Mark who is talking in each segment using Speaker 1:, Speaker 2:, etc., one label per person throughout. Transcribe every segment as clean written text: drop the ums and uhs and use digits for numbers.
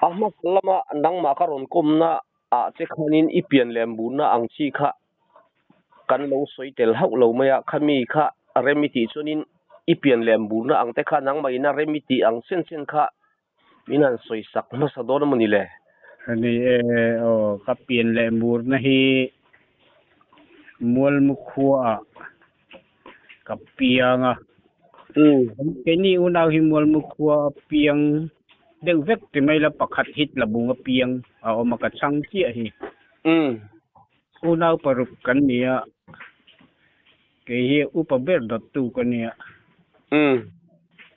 Speaker 1: A hmasa lama nangmah ka rawn kawmna ah che khanin i pian leh murna ang chi kha kan lo sawi tel hauh lo mai a, khami kha rem i tih chuanin i pian leh murna ang te kha nangmah ina rem i tih ang chen chen kha min han sawi sak hmasa dawn a maw ni le?
Speaker 2: Ni e, aw, ka pian leh murna hi Mualmu khuaah ka piang a. Keini unau hi Mualmu khua a piang deuh vek ti mai la pakhat hit labung a piang a awm a ka chhang chiah hi. Unau paruk kan ni a, kei hi upa ber dawttu ka nia.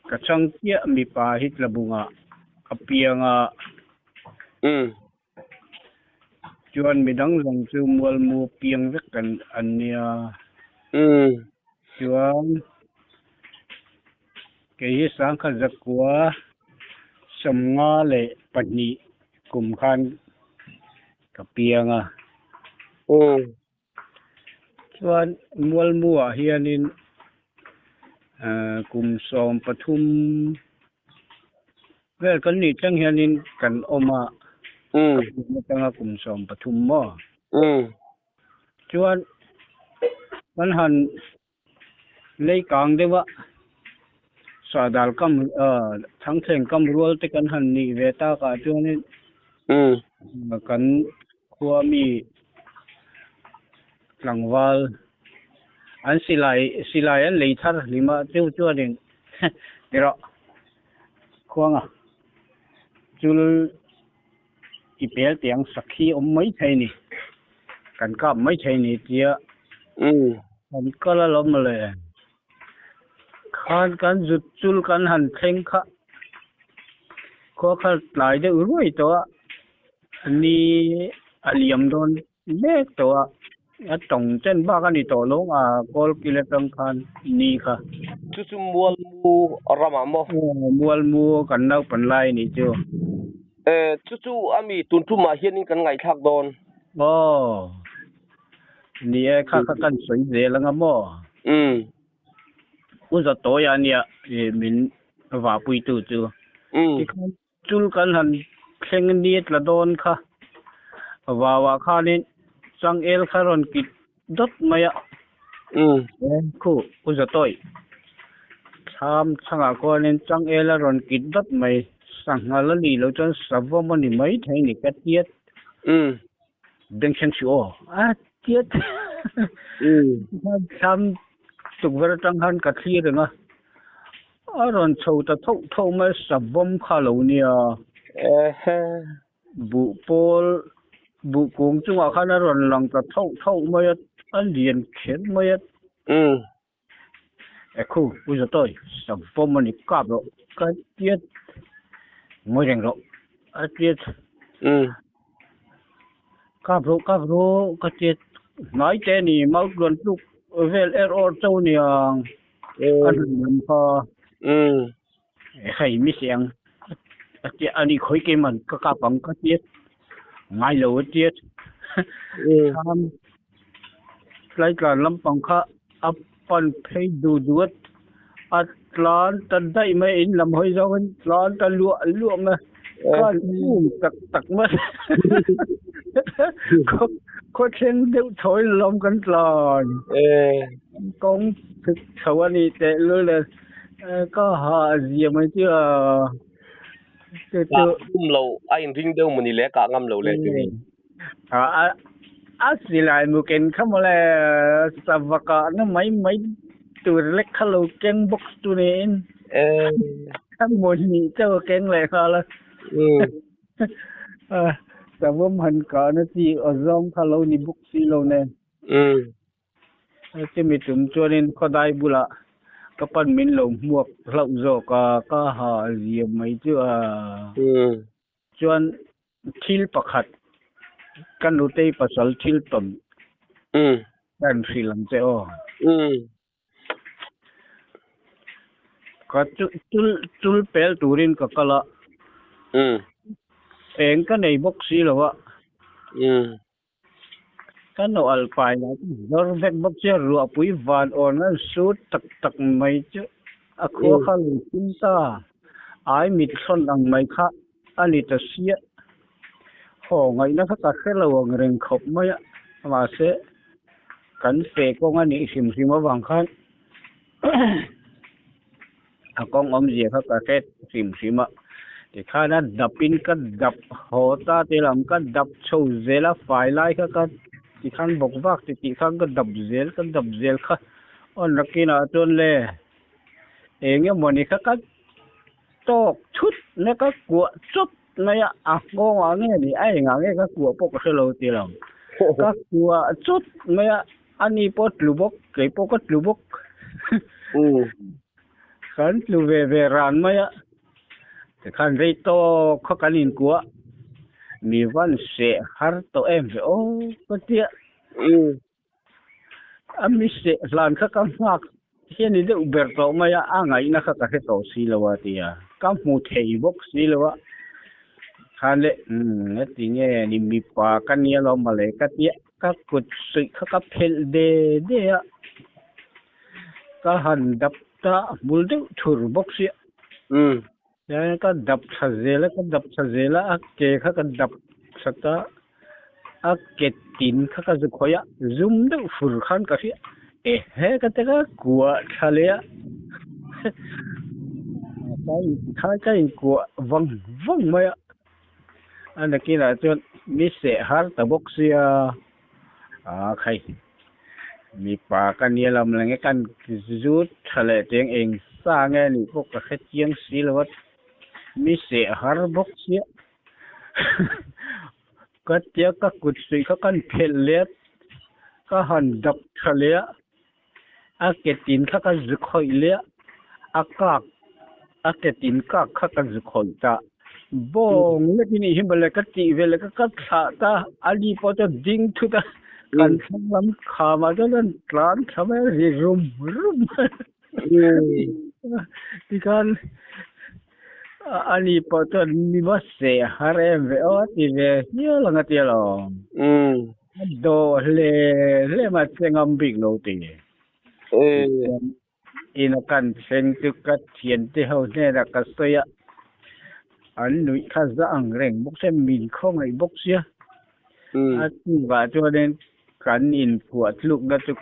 Speaker 2: Ka chhang chiah mipa hit labungah ka piang a. Chuan midang zawng chu mualmu piang vek kan an nia. Chuan kei hi sangkhat zakua 52 kum khan ka piang a. Chuan mualmu ah hianin kum 13 vel kan nih thleng hianin kan awm a, ka pian atanga kum 13 maw. Chuan kan han lei kang deuh a, sahdal kam thangthleng kam rual te kan han nih ve takah chuanin kan khua mi tlangval an silai silai an lei thar hlim a, chu chuanin tiraw khuanga chul i pel tiang sakhi awm mai thei a ni, kan kap mai thei a ni tia kan kal alawm mawle. Khan kan zut chul kan han thleng kha khua kha tlai deuh ruai tawh a, ni a liam dawn mek tawh a, a tawng chen bak a ni tawh lo a kawl kil atang khan ni kha.
Speaker 1: Chu chu Mualmu ramah maw?
Speaker 2: Aw, Mualmu kan naupan lai a nih chu.
Speaker 1: E, chu chu a mi tun tumah hianin kan ngaihthlak dawn.
Speaker 2: Aw, ni e, kha kha kan sawi zel anga maw? U Zatawia nia min vahpuitu chu. Tikhan Chul kan han thleng ni tla dawn kha vauah khanin changel kha rawn kit dawt mai a. Khu U Zatawi thlam chhangah khuanin changel a rawn kit dawt mai, sanghal a nih loh chuan savawm a ni mai thei ni ka tiat. Bengchheng si aw a tiat. Thlam tukverh atang khan ka thlir reng a. A rawn chho ta tho tho mai savawm kha lo nia. Buh pawl buh kung chungah khan a rawn lang ta tho tho mai a, a lian kher mai a. E khu, U Zatawi, savawm a ni kap rawh ka tiat ngawi reng rawh a tiat. Kap rawh kap rawh ka tiat hnai te a ni mau tluan tluk vel er awr cho niang. A hlun lam kha hei mi siang a tia ani khawi keimah ka kap ang ka tia ngai lo a tia thlam tlai tlan lampang kha a pan phei duh duh a a tlan ta daih mai in lam hawi zawngin tlan ta luah luah mai a khan um tak tak mai khaw thleng deuh thawi lam kan tlan. Kawng chhuk chho a nih teh lul e, ka hah zia mai chu a chu chu.
Speaker 1: Kah ngam lo, a inring deuh maw ni le, kah ngam lo le chu ni.
Speaker 2: A silai mu ken kha maw le, sava kah na mai mai tur lek kha lo keng bawk chu niin. Ka maw hnih chauh a keng leh nghal a. Savawm han kah na chi awzawng kha lo ni bawk si lo nen. Chumi tum chuanin khawdai bulah ka pan min lo hmuak hlauh zawk a, ka ha zia mai chu a. Chuan thil pakhat ka nutei pasal thil tawn ka han hrilh ang che aw. Ka chul chul pel turin ka kal a. Eng ka nei bawk si lo a. Ka nawh al pai lah chu zawr vek bawk chu ruahpui van awn a sut tak tak mai chu a khua kha lo thim ta. Ai mit thlawn ang mai kha Ani ta sia haw ngaihna kha ka hre lo ang reng khawp mai a, mahse kan feh kawng a nih hrim hrim avang khan a kawng awmzia kha ka hre hrim hrim a. Tikhan a dapin ka dap haw ta te lam ka dap chho zel a, fai lai kha ka tikhan bawk vak ti tih khan ka dap zel ka dap zel kha awn rakinah chuan le eng emawni kha ka tawk thut na ka kuah chawp mai a, a nghawngah nge ni a engah nge ka kuah pawh ka hre lo ti lo. Ka kuah chawt mai a, ani pawh tlu bawk, kei pawh ka tlu bawk. Kan tlu ve ve ran mai a, tikhan rei tawk kha kan inkuah, mi van seh har tawh em ve aw ka tia. A mi seh hlan kha ka nghak hian ni deuh ber tawh mai a, a ngaihna kha ka hre tawh si lo a ti a, ka hmu thei bawk si lo a. Khan le umm heti nge ni mipa ka nia lo mawle ka tia, ka kut suih kha ka phelh de de a, ka han dap ta hmul deuh thur bawk sia. Ka dap tha zel a, ka dap tha zel a, a ke kha ka dap that a, a ke tin kha ka zu khawih a, zum deuh fur khan ka hria, ehe ka ti ka kuah tha leh a, kha ka inkuah vang vang mai a, a nakinah chuan mi seh har ta bawk sia, a khai mipa ka nia lam leng e kan zu tha leh teng eng sa nge nih pawh ka hre chiang si lo a, mi seh har bawk sia. Ka tia ka kut suih kha kan phelh leh a, ka han dap tha leh a, a ke tin kha ka zu khawih leh a, a kak a ke tin kak kha ka zu khawih ta. Bawng lek in hi mawle ka tih ve leh ka ka thlah ta, a ni pawh chu a ding thut a, kan thlang lam khamah chuan an tlan thla mai a, ri rum rum mai a. Tikhan Ani pawh chuan mi va seh har em ve aw a ti ve hial ang a ti alawm. A dawh hle hle mai a che ngam bik lo ti. Ina kan thleng chu ka thiante ho hnenah ka sawi a, an nuih kha za ang reng bawk sia, min khawngaih bawk sia. A chuvah chuanin kan inphuah tlukna chu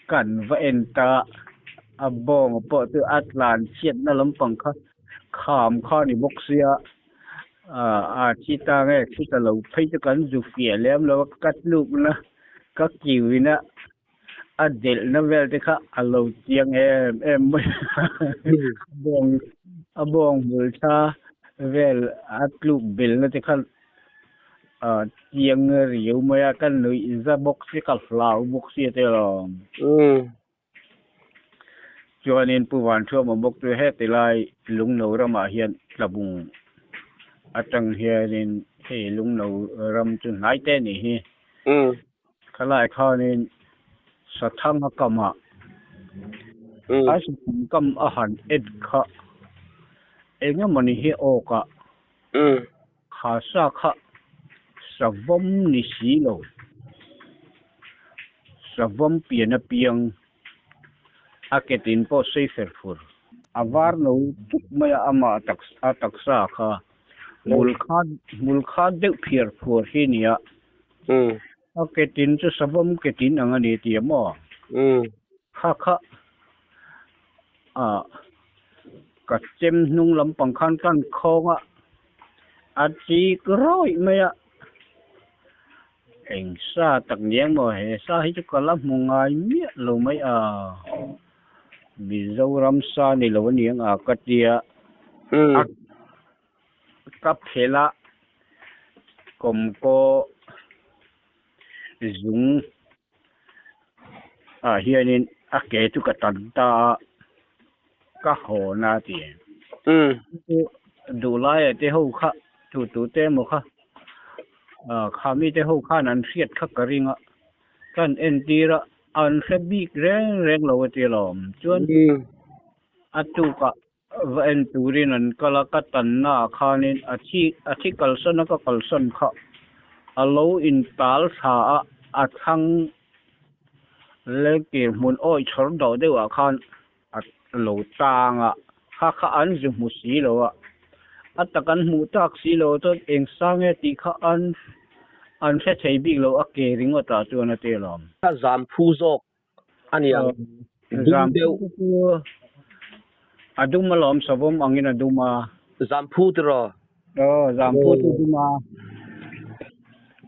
Speaker 2: Kan va en ta, a bawng pawh chu a tlan chhiatna lampang kha kham kha a ni bawk sia, a thi ta nge thi ta lo phei chu kan zu fiah lem lo a, ka tlukna ka kiuina a delhna vel te kha a lo chiang em em mai a, a bawng hmul tha vel a tluk belna te kha. Chiang riau mai a, ka nuih za bawk si, ka hlau bawk si a tel. Chuanin Pu Vanthuama bawk chu heti lai Lungno ramah hian tlabung atang hianin hei Lungno ram chu hnai te a nih hi. Khalai khanin Sathanga kamah a sathang kam a han en kha engemawni hi awkah Kha sa kha savawm ni si lo, savawm pian apiang a ketin pawh sei fer fur. A var no tuk mai a, amah a taksa kha hmul kha hmul kha deuh phiar phuar hi a ni a. A ketin chu savawm ketin ang a ni tih a maw? Kha kha ah ka chem hnung lampang khan kan khawng a, a chik rawih mai a, eng sa tak niang maw he sa hi chu ka la hmu ngai miah lo mai a, Mizoram sa ni lo a niang a ka tia a ka phelh a kawmkaw zung. Ah hianin a ke chu ka tan ta a, ka hawn a ti. Duhlaia te ho kha tu tu te emaw kha ah kha mite ho khan an hriat kha ka ring a, kan entir a an hre bik reng reng lo a ti alawm. Chuan a tukah va en turin an kal a, ka tanna ah khanin a thi a thi kalsan a ka kalsan kha a lo intal thla a, a thlang lengtir hmun awih chhawr deuh deuh ah khan a lo tang a, kha kha an zu hmu si lo a, A tak an hmuh tak si lo chuan eng sang nge tih kha an an hre thei bik lo a ke ringawt ah chuan a ti alawm.
Speaker 1: A zam phu zawk a ni ang. Dum
Speaker 2: Zam
Speaker 1: deuh.
Speaker 2: phu chu a dum alawm savawm angin a dum a.
Speaker 1: Zam phu tiraw?
Speaker 2: Aw zam phu chu dum a.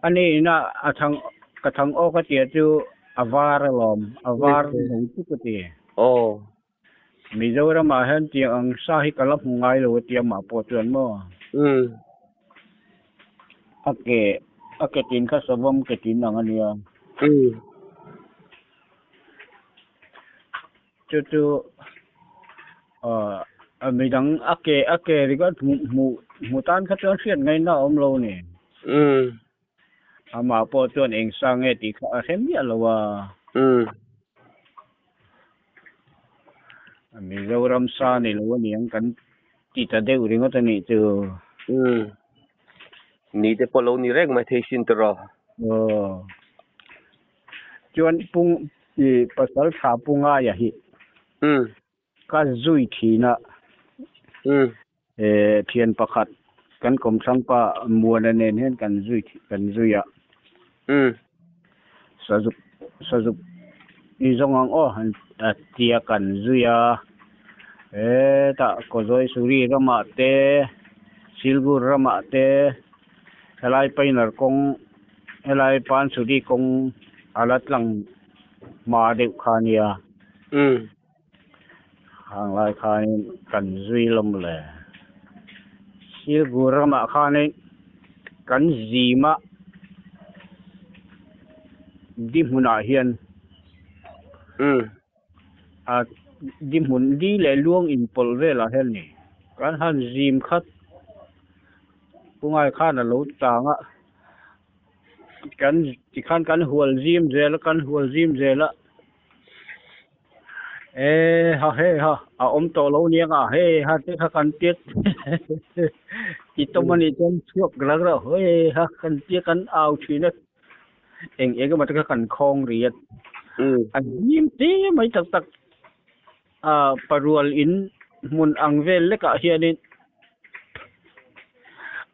Speaker 2: Ani ina a thang ka thang awk a tia chu a var alawm a var lo tuk a ti.
Speaker 1: Aw.
Speaker 2: Mizoramah hian tiang ang sa hi ka la hmu ngai lo a ti amah pawh chuan maw? A ke a ke tin kha savawm ke tin ang a nia. Chu chu aah midang a ke a ke ringawt hmuh hmuh hmu tan kha chuan hriat ngaihna a awm lo a ni. Amah pawh chuan eng sa nge tih kha a hre miah lo a. Mizoram sa ni lo a niang kan ti ta deuh ringawt a nih chu.
Speaker 1: Ni te pawh lo ni reng mai thei sin tawh.
Speaker 2: Aw. Chuan pung i pasal tha pungaia hi. Ka zui thin a. Thian pakhat kan kawmthlang pa Muana nen hian kan zui kan zui a. Sazuk sazuk i zawng ang aw han tia kan zui a. Hetah Kawzawi Suri ramah te Silgur ramah te helai Painar kawng helai Pansuri kawng a la tlang hma deuh kha a nia. Hang lai khanin kan zui lawm le. Silgur ramah khanin kan zim a, di hmunah hian a di hmun di leh luang inpawlh velah hian ni kan han zim khat pungai khan a lo chang a, kan tikhan kan hual zim zel a, kan hual zim zel a. E ha he ha a awm tawh lo niang a he ha te kha kan tia ti tawm a nih chuan chhuak rak reuh he ha kan tia kan au thin a eng eng emaw te kha kan khawng ri a a hnim te mai tak tak a parual in hmun ang vel lekah hianin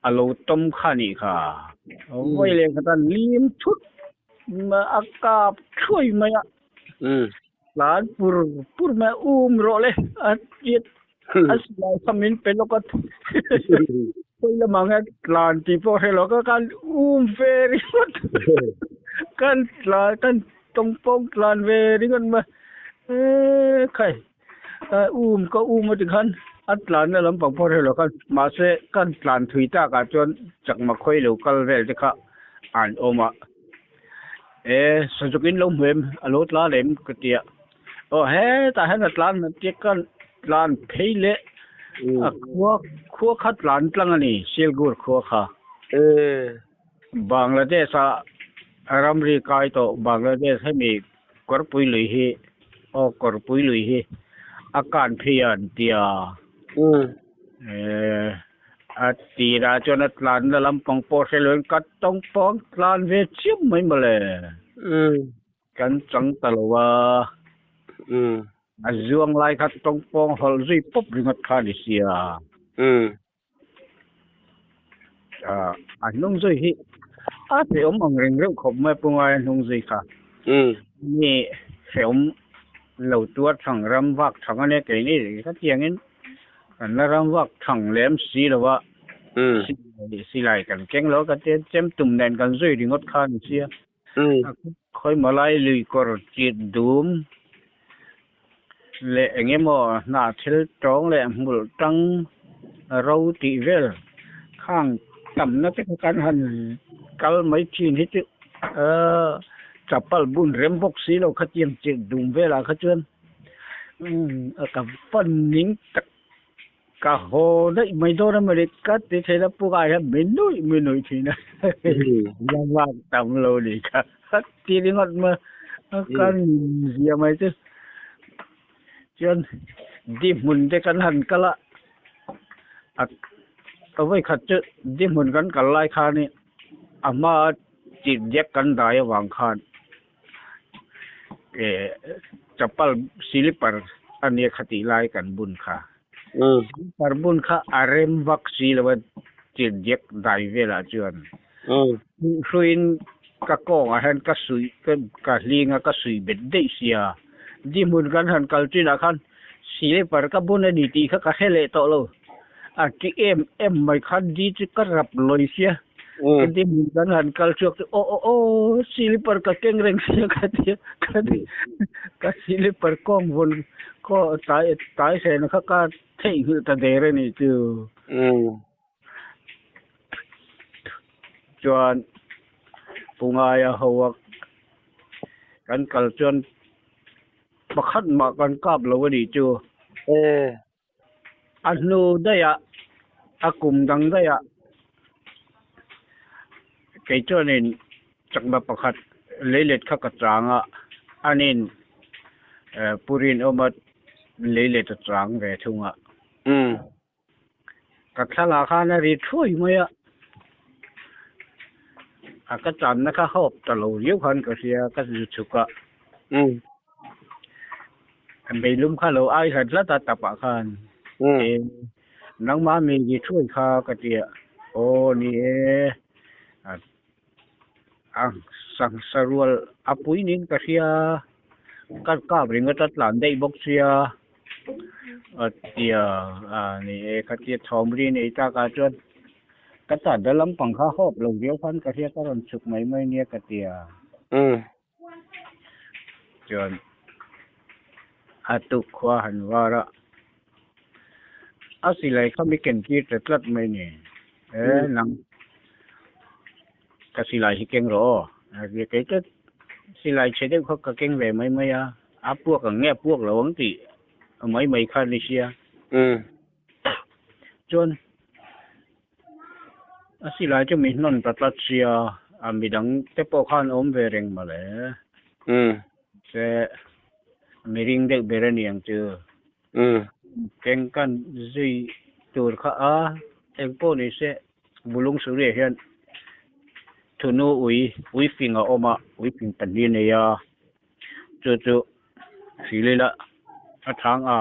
Speaker 2: a lo tawm kha a nih kha vawi leh khat a lim thut a kap thuai mai a. Tlan pur pur mai a um rawh le a tiat a silai kha min pe lawk a khawi lamah nge tlan tih pawh hre lo ka khan um ve ringawt kan tlan kan tawng pawng tlan ve ringawt mai eee khai um ka um a ti khan a tlanna lampang pawh hre lo khan mahse kan tlan thui takah chuan chakma khawi lo kal vel te kha an awm a. E sazuk in lo hmu em a lo tla lem ka ti a aw hetah hian a tlan a tia ka tlan phei leh a khua khua kha tlan tlang a ni Sialgur khua kha Bangladesh a ramri kai tawh Bangladesh hemi kawrpui lui hi aw kawrpui lui hi a kan phei a an tia e. A tirah chuan a tlanna lampang pawh hre loin ka tawng pawh an tlan ve chiam mai mawle. Kan chang ta lo a. A zuang lai kha tawng pawng hawlh zui pawp ringawt kha a ni sia. A hnung zui hi a hrehawm ang reng reuh khawp mai pu Ngaia hnung zui kha. Mi hrehawm lo tuar thang ram vak thang a nia keini khatiangin. Kan la ram vak thang lem si lo a, silai kan keng lo ka tia chem tum nen kan zui ringawt kha a ni sia. Khawi malai lui kawr chit dum leh eng emaw hnah thil tawng leh hmulh tang ro tih vel khang tamna te kha kan han kal mai thin hi chu chapal bun rem bawk si lo khatiang chit dum velah kha chuan. Ka fan ning tak ka haw daih mai dawn a mawle ka ti thei la pukah hian min nuih min nuih thin a la vak tam lo ni kha ti ringawt mai a kan zia mai chu chuan di hmun te kan han kal a a vawikhat chu di hmun kan kal lai khanin a hma chit dek kan dai avang khan. Chapal silipar a nia kha tih lai kan bun kha. Slipper bun kha a rem vak si lo a chirhdiak dai velah chuan hruiin ka kawngah hian ka suih ka hling a ka suih bet daih sia. Dihmun kan han kal chinah khan slipper ka bun a ni tih kha ka hre leh tawh lo. A ti em em mai khan di chu ka rap lawi sia. Ka dihmun kan han kal chhuak chu aw aw aw slipper ka keng reng sia ka ti a ka slipper kawng vawn tai tai hrehna kha ka theihnghilh ta der a nih chu. Chuan Pungaia ho a kan kal chuan pakhat mah kan kap lo a nih chu. A hnu daih ah a kum dang daih ah kei chuanin chakma pakhat leilet kha ka chang a, anin Purinawma leilet a chang ve thung a. Ka thlalak khan a ri thuai mai a, a ka channa kha hawp ta lo riau khan ka hria ka zu chhuk a. Meilum kha lo ai hlat hlat a tapah khan e nangmah mi ri thuai kha ka ti a, aw ni e a sangsa rual a pui niin ka hria ka kap ringawt a tlan daih bawk sia a tia a ni e khatia thawm ri nei takah chuan ka tan na lampang kha hawp lo viau khan ka hria ka rawn chhuk mai mai nia ka tia chuan a tuk khua han var a a silai kha mi ken tir ta tlat mai ni e nang ka silai hi keng rawh aw a kei chu silai chhe deuh kha ka keng ve mai mai a a puak ang nge a puak lo ang tih mai mai kha a ni sia chuan a silai chu mi hnawn ta tlat sia a midang te pawh khan awm ve reng mawle se miring deuh ber a ni ang chu. Keng kan zui tur kha a engpawh ni se Bulung Suri ah hian thunu ui ui fing a awm a ui fing pahnih a nei a chu chu hrilh ila a thang a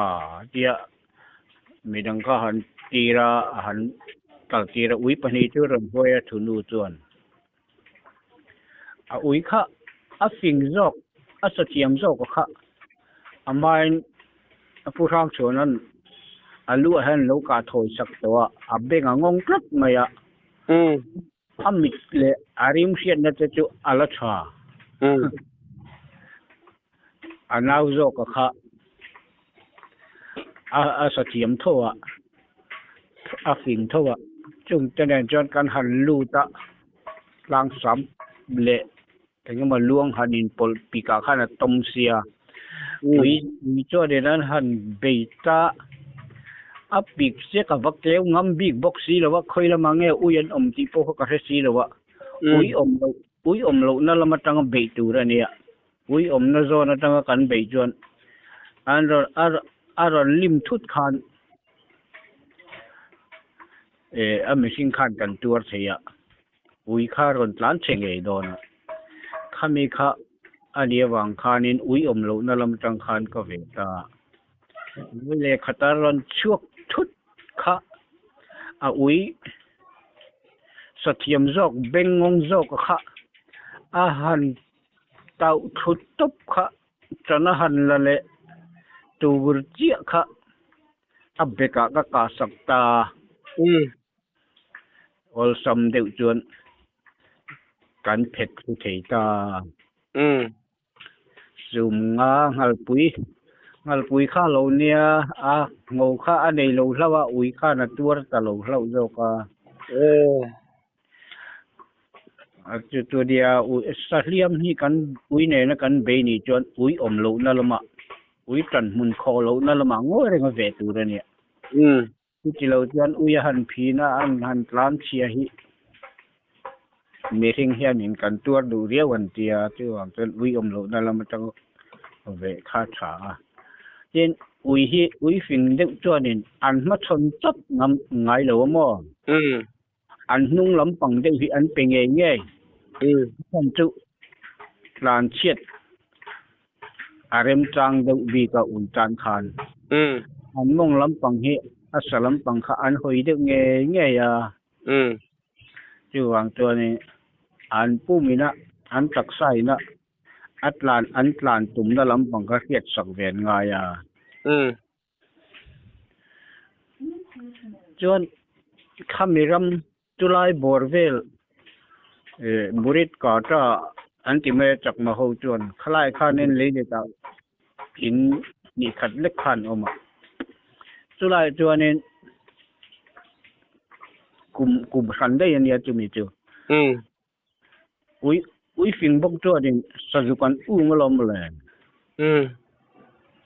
Speaker 2: tia midang kha han tir a a han kal tir a ui pahnih chu rawn huai a thunu chuan a ui kha a fing zawk a sathiam zawk a kha a hmain a pu hrang chhuan an a lu ah hian lo kah thawi sak tawh a a beng a ngawng tlat mai a a mit leh a rim hriatna te chu a la tha a nau zawk a kha a sathiam tho a a fing tho a chung te nen chuan kan han lut a tlang sam leh eng emaw luang han inpawlh pik ah khan a tawm sia ui ui chuanin an han bei ta a pik chiah ka va keu ngam bik bawk si lo a khawi lamah nge ui an awm tih pawh kha ka hre si lo a ui awm loh ui awm lohna lam atanga beih tur a nia. Ui awmna zawn atanga kan beih chuan an rawn a a rawn lim thut khan eh a mihring khan kan tuar thei a, ui kha rawn tlan chhe ngei dawn a, khami kha a nih avang khanin ui awm lohna lam atang khan ka ve ta a, ui leh khata rawn chhuak thut kha a ui sathiam zawk bengngawng zawk a kha a han Tauh thut tawp kha chana han la leh tur chiah kha a bekah ka kah sak ta. Awlsam deuh chuan kan phet thlu thei ta. Zum nga nghalpui nghalpui kha lo nia a ngho kha a nei lo hlauh a ui khan a tuar ta lo hlauh zawk a. A chu chu nia ui sahliam hi kan ui nena kan bei nih chuan ui awm lohna lamah ui tan hmun khawh lohna lamah ngawi reng a veh tur a nia. Chuti lo chuan ui a han phin a an han tlan chhia hi mihring hianin kan tuar duh riau an tia chuvang chuan ui awm lohna lam atanga veh kha a tha a. Tin ui hi ui fing deuh chuanin an hmachhawn chawt ngam ngai lo a maw? An hnung lampang deuh hi an pe ngei ngei. Chhan chu tlan chhiat a remchang deuh bik a ui tan khan. An mawng lampang hi A sa lampang kha an hawi deuh ngei ngei a. Chuvang chuanin an pumina an taksa ina a tlan an tlan tumna lampang kha hriat sak ve an ngai a. Chuan khami ram chulai bawr vel Burit Kata an ti mai a chakma ho chuan khalai khanin lei letah in hnih khat lek khan a awm a. Chulai chuanin kum kum hran daih a nia chumi chu. Ui ui fing bawk chuanin sazuk an um alawm mawle.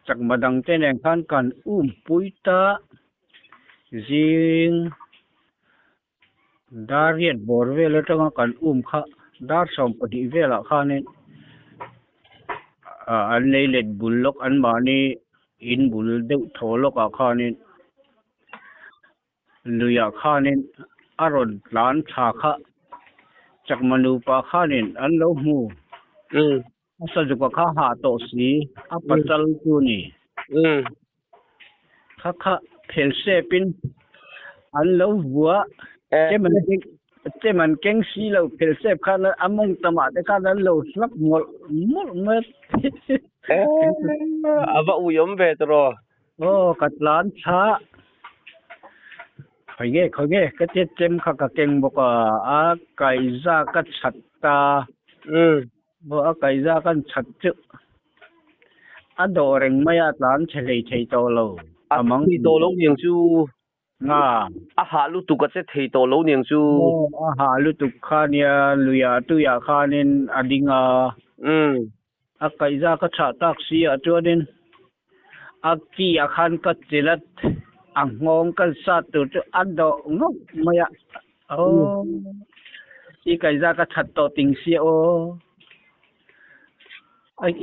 Speaker 2: Chakma dang te nen khan kan um pui ta zing dar riat bawr vel atanga kan um kha dar 12 velah khanin an lei let bul lawk an mahni in bul deuh thaw lawkah khanin Luiah khanin a rawn tlan thla kha Chakma nupa khanin an lo hmu. A sazuka kha hah tawh si, a pachal chu ni. Kha kha phel sepin an lo vua. Chem an keng chem an keng si lo phel sep khan a mawng tamah te khan an lo hlap mawlh mawlh mai.
Speaker 1: A va uiawm ve tawh.
Speaker 2: Aw ka tlan thla khawi nge khawi nge ka tia chem kha ka keng bawk a a kaihza ka chhat ta aw a kaihza kan chhat chu a dawh reng mai a tlan chhe hlei thei tawh lo
Speaker 1: a mang thei tawh lo niang chu
Speaker 2: nga
Speaker 1: a hah lutuk a che thei tawh lo niang chu
Speaker 2: aw a hah lutuk kha nia luiah tuiah khanin a ding a A kaihza ka chhah tak si ah chuanin a ki ah khan ka chil a, a nghawng kan sat tur chu a dawh ngawt mai a, aw i kaihza ka that tawh ting sia aw,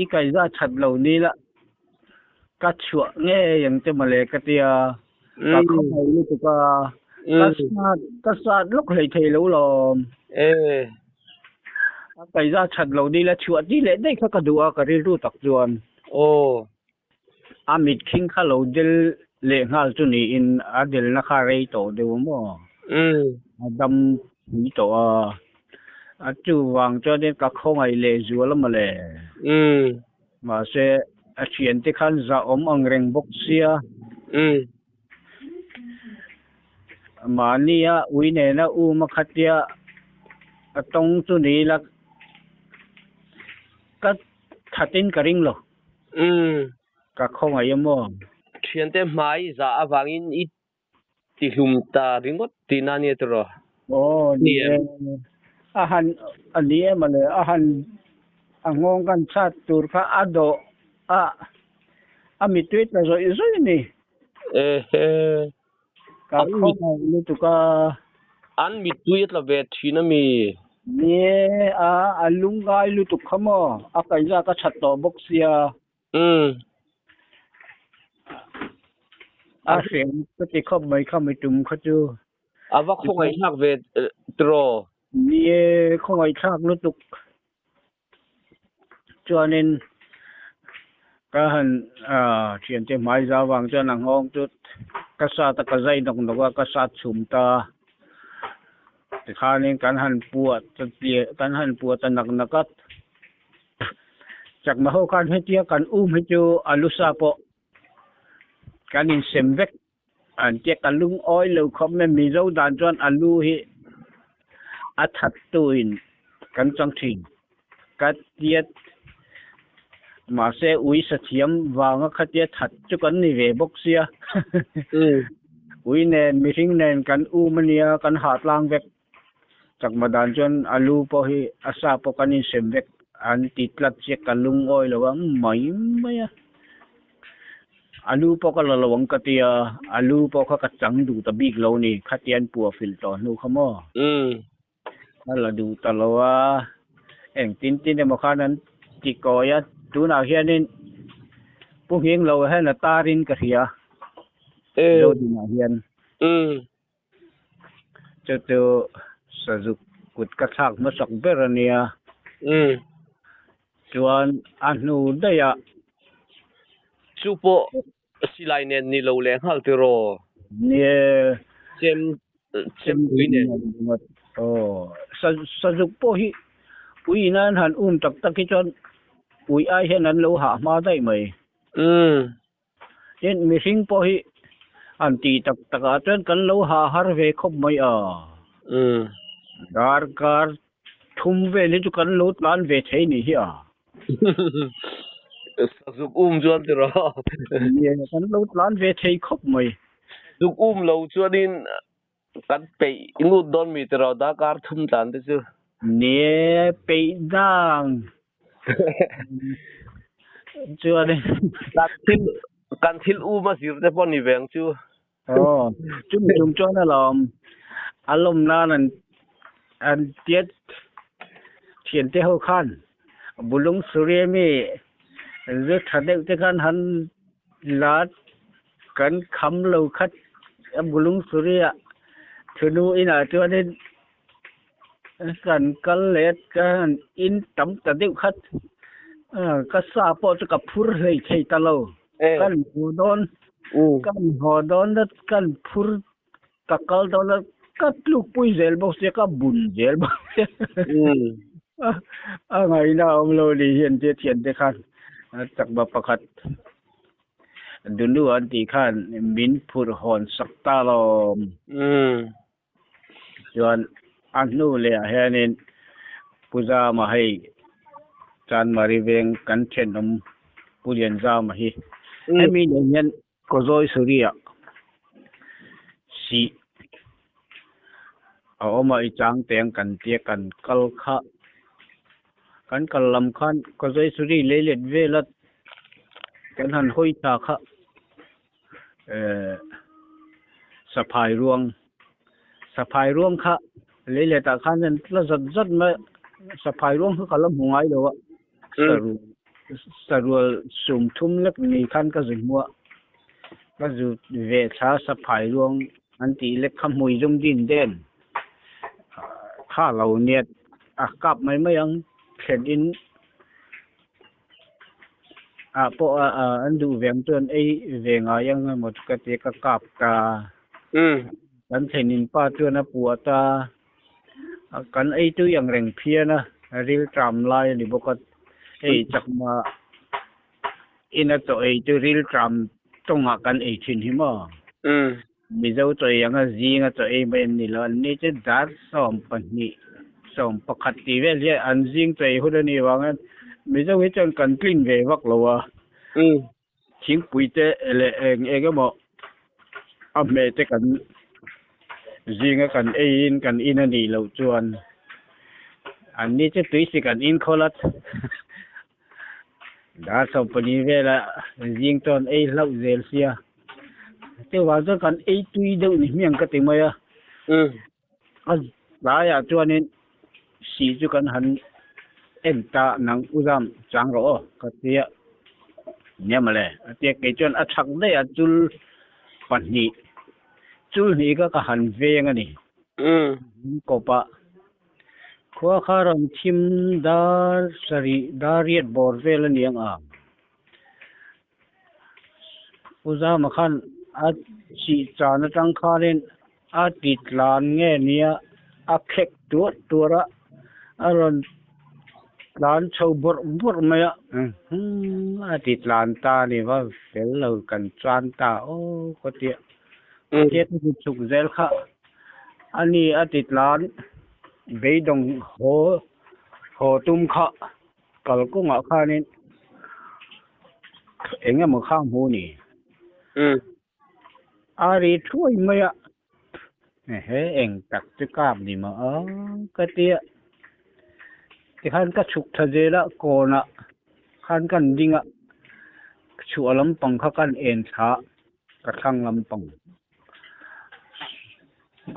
Speaker 2: i kaihza that lo ni la ka chhuah ngei ang che mawle ka tia, ka khawngaih lutuk a, ka sat ka sat lawk hlei thei lo lawm. A kaihza that lo ni la chhuah ti leh daih kha ka duh a ka rilru tak chuan.
Speaker 1: Aw.
Speaker 2: A mit khing kha lo del leh nghal chu niin a delna kha rei tawh deuh maw? A dam pui tawh a. A chuvang chuanin ka khawngaih leh zual a mawle. Mahse a thiante khan zahawm ang reng bawk sia. Mahnia ui nena um a khatia a tawng chu ni ila ka thatin ka ring lo. Ka khawngaih a maw?
Speaker 1: Thiante hmai zah avangin i tihlum ta ringawt tihna ania tiraw?
Speaker 2: Aw ni e. A han a ni em a le a han a nghawng kan chhat tur kha a dawh a a mittui tla zawih zawih a ni.
Speaker 1: Ehe.
Speaker 2: Ka khawngaih lutuk a.
Speaker 1: An mittui a tla ve thin a mi?
Speaker 2: Ni e, a a lungngai lutuk kha maw? A kaihzak a that tawh bawk sia. A hriam ka ti khawp mai kha mi tum kha chu.
Speaker 1: A va khawngaihthlak ve tiraw?
Speaker 2: Ni e, khawngaihthlak lutuk. Chuanin ka han thiante hmai zau vang chuan a nghawng chu ka sat a ka zai nawk nawk a ka sat chhum ta tikhanin kan han puah ta kan han puah ta nak nak a chakma ho khan hetia kan um hi chu a lu sa pawh kan insem vek an tia ka lungawi lo khawp mai Mizo dan chuan a lu hi a that tuin kan chang thin ka tia mahse ui sathiam vanga khatia that chu kan ni ve bawk sia ui nen mihring nen kan um ania kan hah tlang vek chakma dan chuan a lu pawh hi a sa pawh kan insem vek an ti tlat chiah ka lungawi lo a mai mai a. A lu pawh ka la lo ang ka ti a, a lu pawh kha ka chang duh ta bik lo ni, khatian puah filh tawh hnu kha maw? Ka la duh ta lo a, engtin tin emaw khan an ti kawi a, tunah hianin Pu Nghing lo hian a tarin ka hria, Zodinah hian. Chu chu sazuk kut ka thlak hmasak ber a nia. Chuan a hnu daih a.
Speaker 1: Chu pawh silai nen ni lo leh nghal tiraw?
Speaker 2: Nie.
Speaker 1: Chem chem tui nen.
Speaker 2: Aw sa sazuk pawh hi ui ina an han um tak tak hi chuan ui ai hian an lo hah hma daih mai.
Speaker 1: Umm.
Speaker 2: Tin mihring pawh hi an tih tak tak ah chuan kan lo hah har ve khawp mai a.
Speaker 1: Umm.
Speaker 2: Darkar thum vel hi chu kan lo tlan ve thei ni hi a.
Speaker 1: Sazuk um chuan ti rawh.
Speaker 2: Nia kan lo tlan ve thei khawp mai.
Speaker 1: Sazuk um lo chuanin kan peih ngut dawn mi ti rawh darkar thum tlan te chu.
Speaker 2: Nia peih dang chuan
Speaker 1: Kan thil kan thil um a zir te pawh ni ve ang chu.
Speaker 2: Aw, chumi chung chuan alawm a lawm nan an an tiat thiante ho khan Bulung Suria mi zu tha deuh te khan han la kan kham lo khat a Bulung Suria thunu inah chuanin kan kal leh ka han in tam ta deuh khat ka sa pawh chu ka phur hlei thei ta lo kan haw dawn kan haw dawn na kan phur ka kal dawn a ka tluk pui zel bawk sia ka bun zel bawk sia a ngaihna a awm lo ni hian tia thiante khan chakma pakhat Dunu an tih khan min phurh hawn sak ta lawm. Chuan a hnu leh ah hianin Pu Zama hei Chanmari veng kan thenawm Pu Lianzama hi hemi nen hian Kawzawi Suri-ah sih a awm a, i chang teng kan tia kan kal kha kan kal lam khan Kawzawi Suri leilet vela kan han hawi thla kha eh saphai ruang saphai ruang kha leilet ah khan an tla zat zat mai a saphai ruang kha ka la hmu ngai lo a sarual sarual sum thum lek ni khan ka zu hmu a ka zu ve thla saphai ruang an tih lek kha hmui zum din den kha lo niat a kap mai mai ang thlen in. Ah pawh a an duh veng chuan ei ve ngai ang emaw chu ka ti a ka kap ta. Kan thlenin pa chuan a puah ta a kan ei tui ang reng phian a ril tram lai a ni bawk a hei chakma ina chaw ei chu ril tram tawngah kan ei thin hi maw. Mizo chaw ei anga zinga chaw ei mai an ni lo an ni chu dar 12 11 tih vel hian an zing chaw ei hun a nih vangin Mizo hi chuan kan tlin ve vak lo a thingpui te leh eng eng emaw a hmeh te kan zinga kan eiin kan in a nih loh chuan an ni chu tuisik an inkhawl a Dar 14 vela zing chuan ei hlauh zel sia. Chuvang chuan kan ei tui deuh ni hmiang ka ti mai a. A tlaiah chuanin sih chu kan han en ta nang u zam chang rawh aw ka tia. Nia mawle a tia kei chuan a chhak daih a chul pahnih chul hnih kha ka han veng a ni. Kawp a. Khua kha rawn thim dar sarih dar riat bawr vel a ni ang a. U Zama khan a chih chan atang khanin a ti tlan nge nia a khek tuar tuar a, a rawn tlan chho bawrh bawrh mai a, a ti tlan ta a ni va, fel lo kan chan ta aw ka tia. Ka tia ka zut chhuk zel kha. A ni a ti tlan beidawng haw haw tum kha kalkawngah khanin eng emaw kha hmu ni. A ri thuai mai a, he eng tak chu kap ni maw a ka ti a. Tikhan ka chhuk tha zel a kawnah khan kan ding a, chhuah lampang kha kan en thla ka thlang lampang.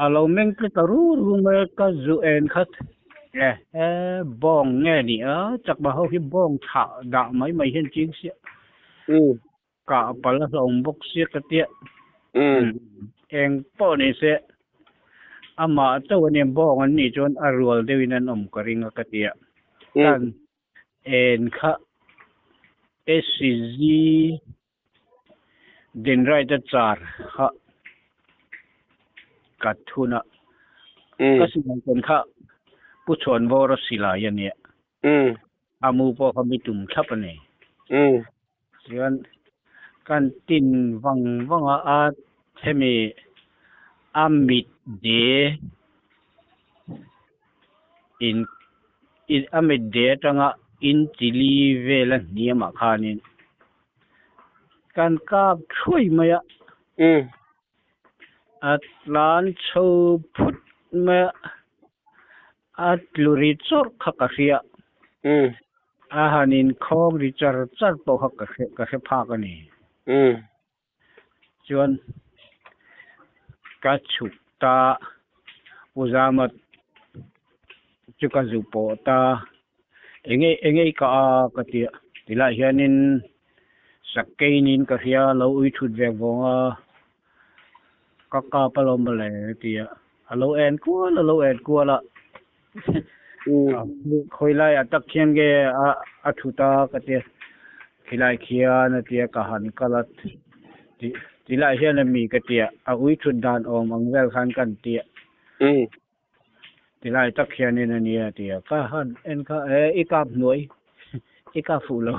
Speaker 2: A lo meng tle ta ru ru mai a, ka zu en khat e he bawng nge ni a, chakma ho hi bawng thlah dah mai mai hian ching sia kah pal a hlawm bawk sia ka tia eng pawh ni se amah chauh ania bawng an nih chuan a rual deuhin an awm ka ring a ka tia kan en kha SCG Denride-a char kha. Ka thun a. Ka silai ken kha Pu Chhuanvawra silai a nia. A mu pawh kha mi tum thlap a ni. Chuan kan tin vang vang a, a hemi a mit de in a mit de atanga in chili vel a hniamah khanin kan kap thuai mai a. A tlan chho phut mai a, a tlu ri chawrh kha ka hria. A han inkhawm ri char char pawh kha ka hre ka hre phak a ni. Chuan ka chhuk ta, U Zama chu ka zu pawh ta, enge enge i kah a ka ti a, tilai hianin Sakeinin ka hria lo ui thut vek vawng a. Ka kap a lo mawle ti a, a lo en kual a lo en kual a, khawi laiah tak khian nge a thut a ka tia, khilai khian a tia ka han kal a ti lai hian a mi ka tia, a ui thut dan awm ang vel khan kan tia, ti lai tak khianin a nia a tia, ka han en kha e i kap hnuai i kap fuh lo,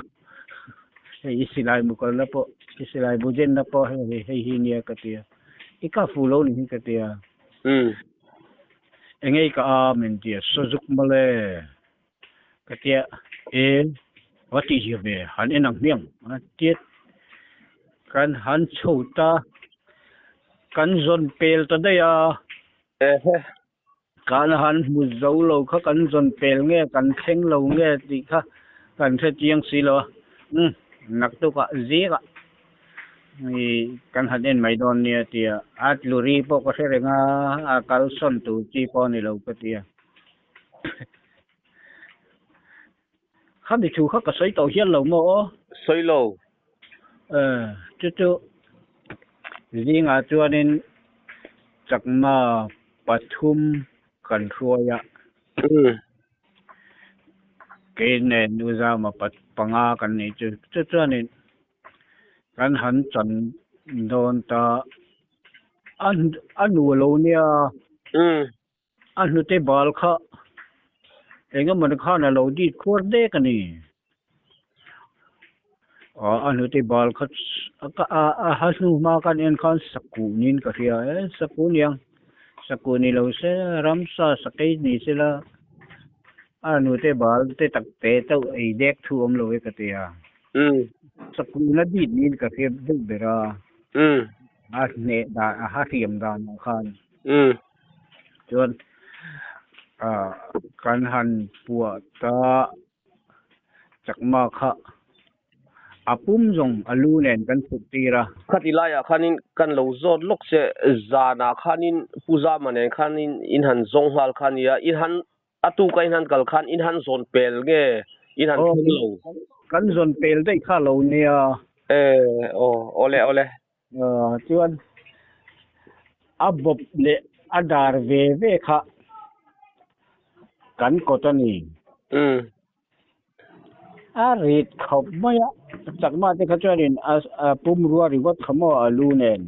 Speaker 2: hei i silai mu kalna pawh i silai bu denna pawh hei hei hi nia ka tia, i kap fuh lo ni hi ka tia, engei ka a min tia sazuk mawle ka tia e va tih zia ve han en ang hmiang a tia kan han chho ta kan zawn pel ta daih a.
Speaker 1: Ehe.
Speaker 2: Kan han hmu zo lo kha kan zawn pel nge kan thleng lo nge tih kha kan hre chiang si lo a, umm naktukah zikah i kan han en mai dawn nia tia a tluri pawh ka hre reng a, a kalsawn tur chi pawh a ni lo ka ti a. Khami thu kha ka sawi tawh hian lo maw aw?
Speaker 1: Sawi lo.
Speaker 2: Chu chu zingah chuanin chakma pathum kan hruai a. Kei nen nu zama panga kan nih chu. Chu chuanin kan han chan dawn ta a nu lo nia. A hnute bal kha eng emaw khan a lo dit khuar dek a ni. A hnute bal kha a ha hnu hma khan en khan sakuh niin ka hria e, sakuh niang. Sakuh ni lo se ramsa sakei ni sela a hnute bal te tak te chauh ei dek thu awm lo e ka ti a. Sakuh na dit niin ka hria deuh ber a. A hneh dan a ha hriam danah khan. Chuan kan han puah ta chakma kha a pum zawng a lu nen kan chhuk tir a.
Speaker 1: Khati laiah khanin kan lo zawt lawk che, zanah khanin Pu Zama nen khanin in han zawng nghal kha nia, in han a tuka in han kal khan in han zawn pel nge in han thleng lo?
Speaker 2: Kan zawn pel daih kha lo nia.
Speaker 1: E aw awle awle.
Speaker 2: Chuan a bawp leh a dar ve ve kha kan kawt a ni. A rit khawp mai a, chakma te kha chuanin a pumrua ringawt kha maw a lu nen,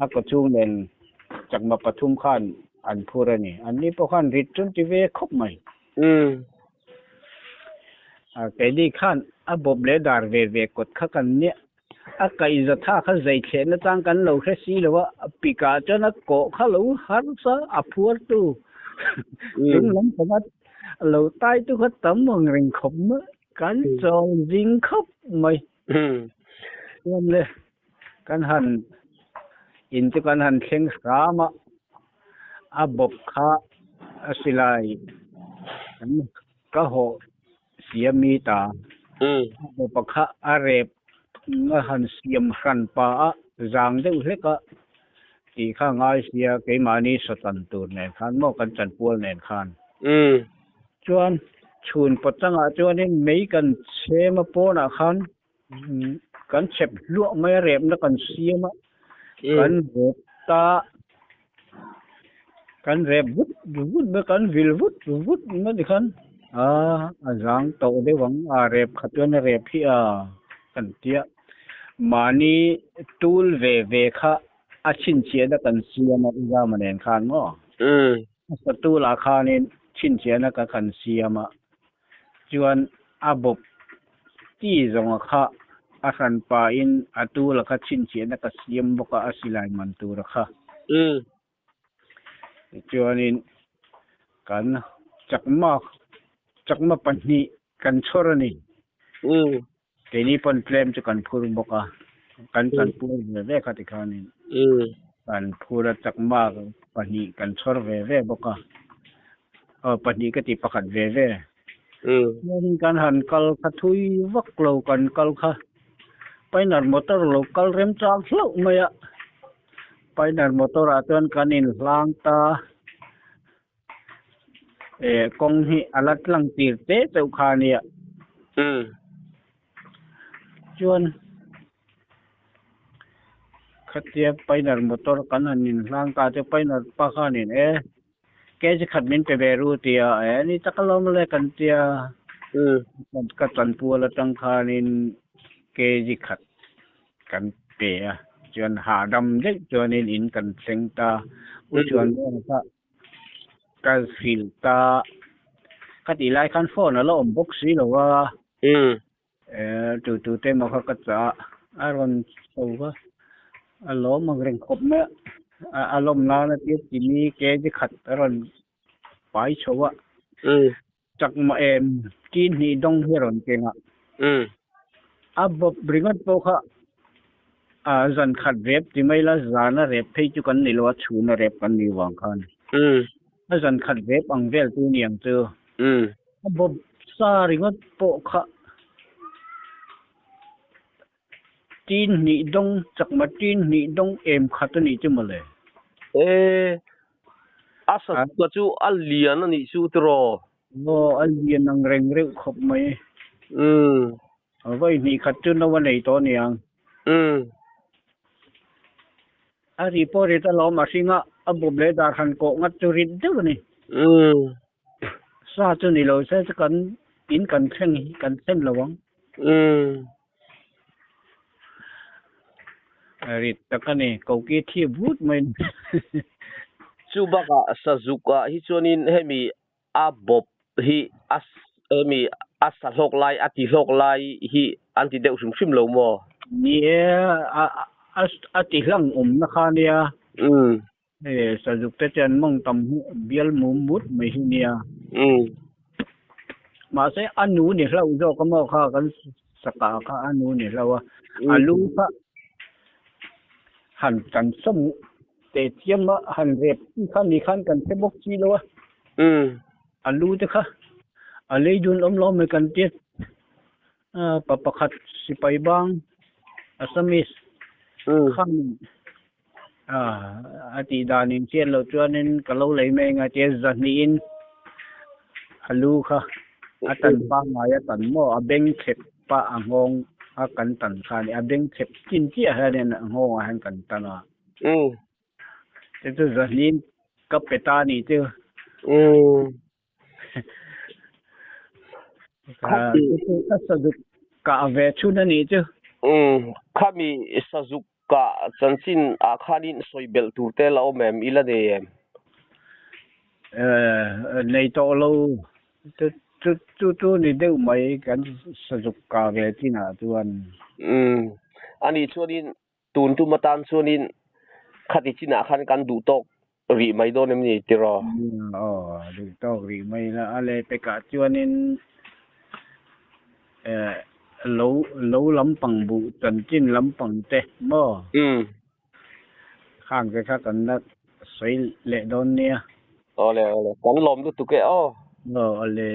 Speaker 2: a kawchhung nen chakma pathum khan an phur a ni. Anni pawh khan rit chu an ti ve khawp mai. Keini khan a bawp leh dar ve ve kawt kha kan nia. A kaihzatha kha zai thlehna chang kan lo hre si lo a, a pikah chuan a kawh kha lo harsa a phuartu chung lam panga lo taitu kha tam ang reng khawp mai, kan chawl zing khawp mai. Chuan le kan han in chu kan han thleng hram a, a bawp kha a silai kan ka hawh Siami ta. A bawpa kha a rep a han siam hran pa a, zang deuh hlek a tih kha ngai sia keimahni sawtan tur nen khan maw kan chanpual nen khan. Chuan chhun pawchangah chuanin mei kan chhem a pawnah khan kan chhep hluah mai a repna kan siam a, kan rep ta kan rep vut vut mai kan vil vut vut mai tikhan a a zang tawh deuh ang a rep khat chuan a rep hi a kan tia mahni tul ve ve kha. A chhinchhiahna kan siam a Uzama nen khan maw? A satu lah khanin chhinchhiahna ka kan siam a, chuan a bawp ti zawnga kha a hranpa in a tula kha chhinchhiahna ka siam bawk a, a silai man tura kha. Tichuanin kan chakma chakma pahnih kan chhawr a ni. Keini pawn tlem chu kan phur bawk a, kan chanpur ve ve kha tikhanin kan phur a, chakma pahnih kan chhawr ve ve bawk a, aw pahnih ka ti pakhat ve ve. Chuanin kan han kal kha thui vak lo kan kal kha Pioneer motor lo kal remchang hlauh mai a, Pioneer motor ah chuan kan inhlang ta. Eh kawng hi a la tlang tir te chauh kha a nia. Chuan khatia Pioneer motor kan han inhlang ta chu Pioneer pa khanin e kg khat min pe ve ru tia e ni tak alawm le kan tia ka chanpual atang khanin kg khat kan pe a chuan hahdam daih chuanin in kan thleng ta u chuan kha Ka hrilh ta. Ka tih lai khan phone a la awm bawk si lo a. Tu tu te emaw kha ka chah a, a rawn chho va, a lawm ang reng khawp mai a. A lawm nan a tia chini kg khat a rawn pai chho a. Chakma em tin hnih dawng hi a rawn keng a. A bawp ringawt pawh kha a zan khat rep ti mai la, zana rep phei chu kan ni lo a, chhuna rep kan nih vang khan. A zan khat rep ang vel chu ni ang chu. A bawp sa ringawt pawh kha tin hnih dawng, chakma tin hnih dawng em khat a nih chu mawle.
Speaker 1: E, a sa chu a lian a nih chu tiraw?
Speaker 2: Aw, a lian ang reng reuh khawp mai. Vawi hnih khat chu no a nei tawh aniang. A ri pawh rit alawm a hring a, a bawp leh dar han kawh ngat chu rit deuh a ni. Sa chu ni lo se chu kan in kan thleng hi kan thlen lo ang. Rit tak a ni, koki thi vut mai a ni.
Speaker 1: Chu bakah sazuk ah hi chuanin hemi A bawp hi a hemi a sa hlawk lai a ti hlawk lai hi an ti deuh hrim hrim lo maw?
Speaker 2: Ni e, a a ti hlang awmna kha nia. Hei sazuk te chuan mawng tam hi bial mum mut mai hi nia. Mahse a nu ni hlauh zawk a maw kha kan saka kha a nu ni hlauh a, a lu kha han kan sawm Teh chiam a han rep chi kha ni khan kan hre bawk chi lo a. A lu te kha a lei dun awm lo mai kan tia pa pakhat sipai bang Assamese khan a tih dan in chian loh chuanin ka lo lei mai ang a tia zahnihin a lu kha a tan pangngai a tan maw a beng thlep pah a nghawng a kan tan kha a ni a beng thlep chin chiah hianin a nghawngah hian kan tan a. Te chu zahnin ka pe ta ni chu. Ka sazuk kah ve chhun a nih chu.
Speaker 1: Khami sazuk kah chanchin ah khanin sawi belh tur te la awm em? I la nei em?
Speaker 2: Nei tawh lo. Chu chu chu ni deuh mai kan sazuk kah ve chinah chuan.
Speaker 1: Anih chuanin Tun tum atan chuanin khati chinah khan kan duh tawk rih mai dawn em ni tiraw?
Speaker 2: Aw, duh tawk rih mai la. A leh pekah chuanin eh lo lo lampang buh chanchin lampang te maw? Khang te kha kan la sawi leh dawn nia.
Speaker 1: Awle awle, kan lawm lutuk e aw.
Speaker 2: Aw awle.